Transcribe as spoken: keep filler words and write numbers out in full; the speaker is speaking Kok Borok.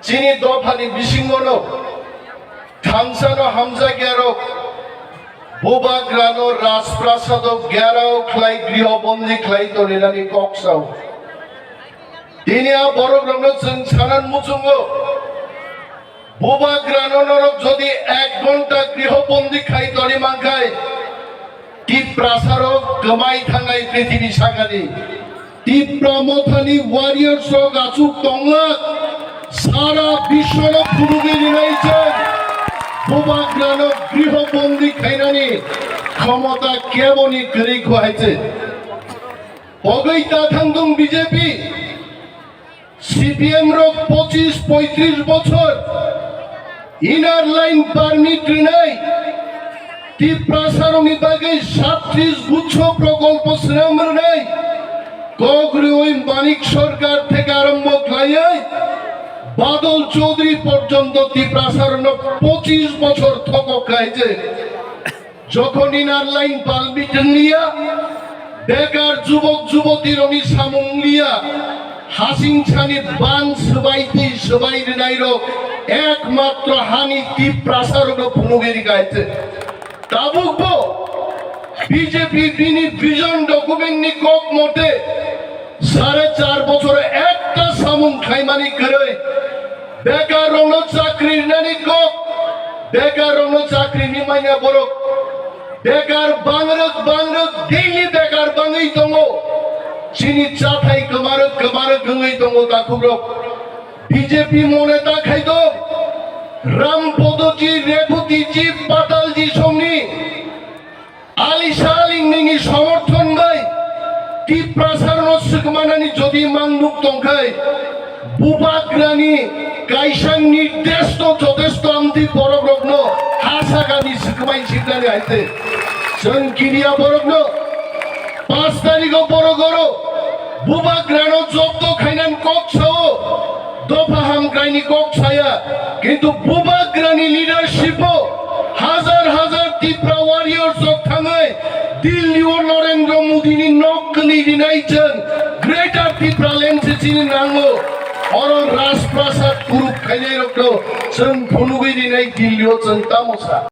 Chini dophani bisingono thangsano hamjakyarok Bubagrano Rajprasado gherao khlai griho bondi khlai toninani kok sao. Tini a borokrokno chwng sanan muchungo, Bubagrano norok jodi ek ghonta griho bondi khai toni mankhai, Tiprasarok kwmai thangnai prithibi sakani. Tipra Mothani warriors rok achuk tonglak, sara biswno phunugwi rinai je Bubagrano griho bondi khainani khomota keboni kwrwi kho hai se. Pogwi ta thangdung B J P. C P M rok pochis poitris bochor inner line permit rwnai, Tiprasarokni bagwi satris guchho prokolpo swnam rwnai, kok rwui Manik Sarkar theke arombo khlaiwi Badal Chaudhary porjonto Tiprasarokno pochis bochor thokok khai je. Jokhon inner line permit wngliya, bekar jubok jubotirokni samung wngliya, hasing sani ban swbai twi swbai rwnairok ekmatro hani Tiprasarokno phunugwi rikha hai se. Tabukbo B J P bini vision document ni kok mote sare char bochoro ekta samung khlaimani kwrwi, bekarrokno chakri rinani kok, bekarrokno chakri ni manya borok, bekar bangrwk bangrwk daily bekar bangwi tongo, chini chathai kwmarwk kwmarwk wngwi tongo takhukrok. B J P mone ta khaito, Ram Podoji, Rebutiji, Patalji songni Alisa Aling nini somorthon bai Tiprasarno swkmanani jodi mang nuk tongkhai, Bubagrani kaisa nirdesh no jotesto amtwi borokrokno ha sakani swkmai siknani haite. Chwng kiriya borokno pas tarikh o borok oro Bubagrano jobdo khainan kok sao, dopha hamkraini kok saya, kintu Bubagrani leadership o hajar hajar Tipra warriors rok thangwi Delhi o Narendra Modi ni nok kwlwi rinai chwng Greater Tipraland se chini nango. Oro Rajprasad kurup khainai rokno chwng phunugwi rinai Delhi o chwng tamo sa.